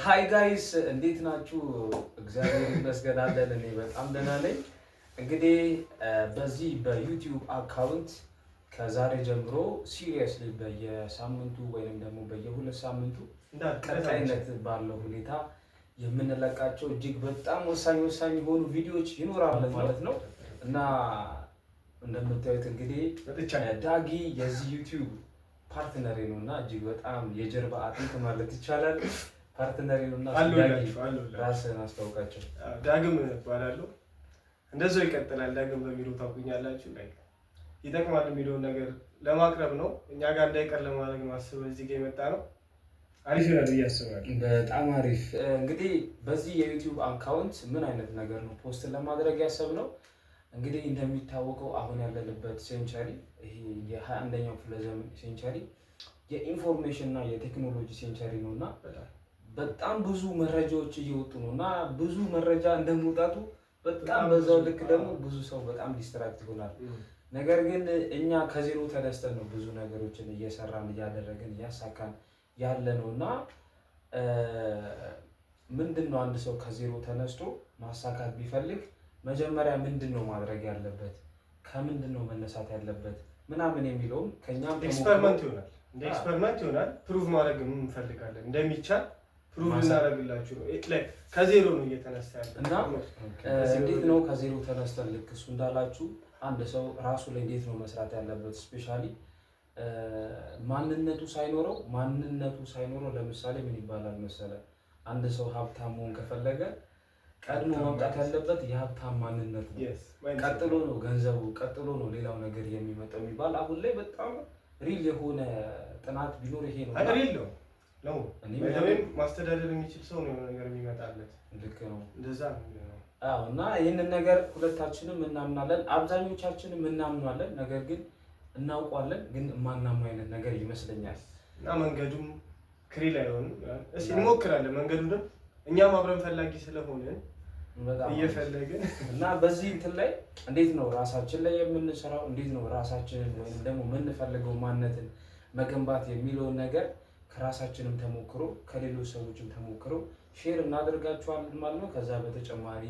Hi guys፣ እንዴት ናችሁ? እግዚአብሔር ይመስገን አለን። እኔ በጣም ደህና ነኝ። እንግዲህ በዚህ በ YouTube account ከዛሬ ጀምሮ seriously በየሳምንቱ ወይም ደግሞ በየ2 ሳምንቱ ቀጣይነት ባለው ሁኔታ የምንለቃቸው እጅግ በጣም ወሳኝ ወሳኝ የሆኑ ቪዲዮዎች ይኖራሉ ማለት ነው። እና እንደምታዩት እንግዲህ ዳጊ የዚህ YouTube partner ኤ ነው እና እጅግ በጣም የጀርባ አጥንት ማለት ይቻላል partner ኤ ነው እና ዳጊ ራስህን አስታውቃቸው። ዳግም እባላለሁ። እንደዛው ይቀጥላል። ዳግም በሚለው ታውቁኛላችሁ። ይጠቅማል የሚለውን ነገር ለማቅረብ ነው። እኛ ጋር እንዳይቀር ለማድረግ ነው አስበን እዚህ ጋር የመጣ ነው። አሪፍ ይሆናል ብዬ አስባለሁ። በጣም አሪፍ። እንግዲህ በዚህ የ YouTube account ምን አይነት ነገር ነው post ለማድረግ ያሰብነው? እንግዲህ እንደሚታወቀው አሁን ያለንበት century፣ ይሄ የ21ኛው ክፍለ ዘመን century የ information እና የቴክኖሎጂ century ነው እና በጣም ብዙ መረጃዎች እየወጡ ነው እና ብዙ መረጃ እንደመውጣቱ በጣም በዛው ልክ ደግሞ ብዙ ሰው በጣም distract ይሆናል። ነገር ግን እኛ ከዜሮ ተነስተን ነው ብዙ ነገሮችን እየሰራን፣ እያደረግን፣ እያሳካን ያለ ነው። እና ምንድን ነው አንድ ሰው ከዜሮ ተነስቶ ማሳካት ቢፈልግ መጀመሪያ ምንድን ነው ማድረግ ያለበት፣ ከምንድን ነው መነሳት ያለበት ምናምን የሚለውም ከኛም experiment ይሆናል፣ እንደ experiment ይሆናል። Prove ማድረግ እንፈልጋለን፣ እንደሚቻል prove እናደርግላችሁ ነው። ከዜሮ ነው እየተነሳ ያለ። እና እንዴት ነው ከዜሮ ተነስተን ልክ እሱ እንዳላችሁ አንድ ሰው ራሱ ላይ እንዴት ነው መስራት ያለበት? Especially ማንነቱ ሳይኖረው ለምሳሌ ምን ይባላል መሰለ፣ አንድ ሰው ሀብታም መሆን ከፈለገ ቀድሞ ማምጣት ያለበት የሀብታም ማንነት ነው። ቀጥሎ ነው ገንዘቡ፣ ቀጥሎ ነው ሌላው ነገር የሚመጣው የሚባል አሁን ላይ በጣም real የሆነ ጥናት ቢኖር ይሄ ነው። Real ነው። ማስተዳደር የሚችል ሰው ነው የሆነ ነገር የሚመጣለት። ልክ ነው። እንደዛ ነው የሚሆነው። አዎ፣ እና ይህንን ነገር ሁለታችንም እናምናለን፣ አብዛኞቻችንም እናምናለን። ነገር ግን እናውቋለን፣ ግን የማናምነው አይነት ነገር ይመስለኛል። እና መንገዱም clear አይሆንም። እስኪ እንሞክራለን። መንገዱንም እኛም አብረን ፈላጊ ስለሆንን በጣም እየፈለግን እና በዚህ እንትን ላይ እንዴት ነው ራሳችን ላይ የምንሰራው፣ እንዴት ነው ራሳችንን ወይም ደግሞ የምንፈልገው ማንነትን መገንባት የሚለውን ነገር ከራሳችንም ተሞክሮ ከሌሎች ሰዎችም ተሞክሮ share እናደርጋችኋለን ማለት ነው። ከዛ በተጨማሪ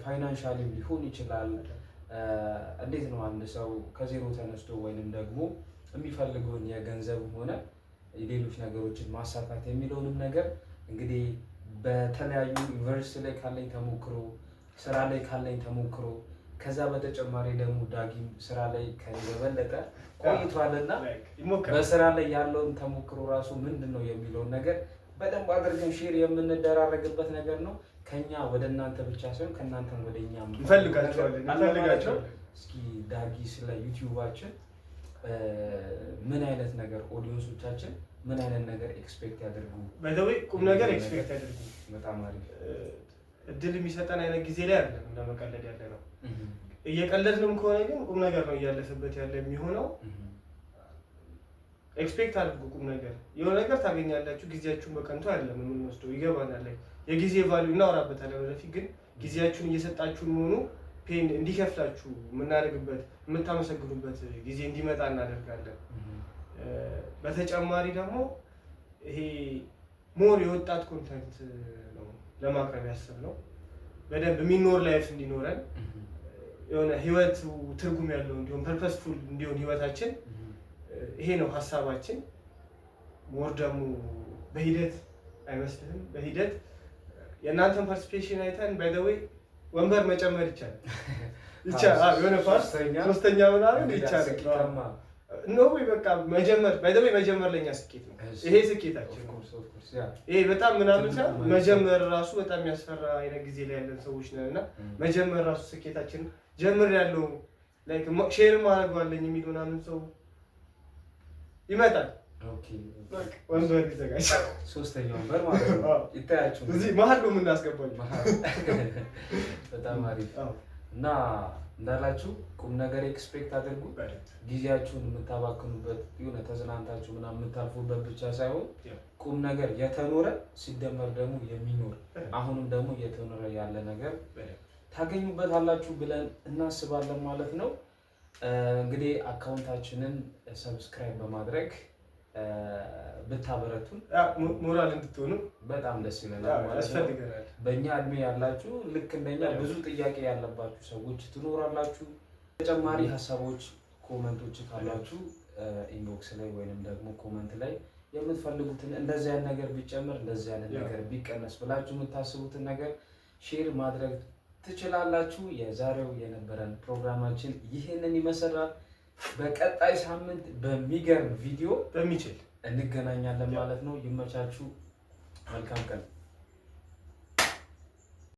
financially ም ሊሆን ይችላል። እንዴት ነው አንድ ሰው ከዜሮ ተነስቶ ወይንም ደግሞ የሚፈልገውን የገንዘብ ሆነ ሌሎች ነገሮችን ማሳካት የሚለውንም ነገር እንግዲህ በተለያዩ ዩኒቨርሲቲ ላይ ካለኝ ተሞክሮ፣ ስራ ላይ ካለኝ ተሞክሮ፣ ከዛ በተጨማሪ ደግሞ ዳጊም ስራ ላይ ከኔ በበለጠ ቆይቷልና ይሞክራል። በስራ ላይ ያለውን ተሞክሮ ራሱ ምንድን ነው የሚለውን ነገር በደንብ አድርገን share የምንደራረግበት ነገር ነው። ከኛ ወደ እናንተ ብቻ ሳይሆን ከእናንተም ወደ እኛ እንፈልጋቸዋለን አለ ማለት ነው። እንፈልጋቸዋለን። እስኪ ዳጊ ስለ YouTube ኣችን ምን አይነት ነገር audience ኦቻችን ምን አይነት ነገር expect ያደርጉ? By the way ቁም ነገር expect ያደርጉ። በጣም አሪፍ። እድል የሚሰጠን አይነት ጊዜ ላይ አይደለም ለመቀለድ ያለ ነው። እየቀለድንም ከሆነ ግን ቁም ነገር ነው እያለፈበት ያለ የሚሆነው። Expect አድርጉ ቁም ነገር፣ የሆነ ነገር ታገኛላችሁ። ጊዜያችሁን በከንቱ አይደለም የምንወስደው፣ ይገባናል። ላይ የጊዜ value እናወራበታለን ወደፊት። ግን ጊዜያችሁን እየሰጣችሁን መሆኑ pain እንዲከፍላችሁ የምናደርግበት፣ የምታመሰግኑበት ጊዜ እንዲመጣ እናደርጋለን። በተጨማሪ ደግሞ ይሄ more የወጣት content ነው ለማቅረብ ያሰብነው። በደንብ የሚኖር life እንዲኖረን፣ የሆነ ህይወቱ ትርጉም ያለው እንዲሆን፣ purposeful እንዲሆን ህይወታችን፣ ይሄ ነው ሀሳባችን። More ደግሞ በሂደት አይመስልህም? በሂደት የእናንተን participation አይተን by the way ወንበር መጨመር ይቻላል ይቻላል። የሆነ part ሶስተኛ ምናምን ይቻላል። ስኬታማ No ወይ በቃ መጀመር by the way መጀመር ለኛ ስኬት ነው። ይሄ ስኬታችን ነው። ይሄ በጣም ምናምን ሳይሆን መጀመር ራሱ በጣም የሚያስፈራ አይነት ጊዜ ላይ ያለን ሰዎች ነን እና መጀመር ራሱ ስኬታችን፣ ጀምር ያለው like share ማድረግ የሚል ምናምን ሰው ይመጣል። ወንበር ይዘጋጅ። ሶስተኛ ወንበር ማለት ነው። ይታያችሁ። እዚህ መሀል ነው የምናስገባቸው። በጣም አሪፍ። እና እንዳላችሁ ቁም ነገር expect አድርጉ። ጊዜያችሁን የምታባክኑበት የሆነ ተዝናንታችሁ ምናምን የምታልፉበት ብቻ ሳይሆን ቁም ነገር የተኖረ ሲደመር ደግሞ የሚኖር፣ አሁንም ደግሞ እየተኖረ ያለ ነገር ታገኙበታላችሁ ብለን እናስባለን ማለት ነው። እንግዲህ account ኣችንን subscribe በማድረግ ብታበረቱን ሞራል እንድትሆኑ በጣም ደስ ይለናል ማለት ነው። ያስፈልገናል። በእኛ እድሜ ያላችሁ ልክ እንደኛ ብዙ ጥያቄ ያለባችሁ ሰዎች ትኖራላችሁ። ተጨማሪ ሀሳቦች፣ comment ኦች ካሏችሁ inbox ላይ ወይንም ደግሞ comment ላይ የምትፈልጉትን እንደዚህ አይነት ነገር ቢጨምር፣ እንደዚህ አይነት ነገር ቢቀነስ ብላችሁ የምታስቡትን ነገር share ማድረግ ትችላላችሁ። የዛሬው የነበረን ፕሮግራማችን ይህንን ይመስላል። በቀጣይ ሳምንት በሚገርም ቪዲዮ በሚችል እንገናኛለን ማለት ነው። ይመቻችሁ። መልካም ቀን።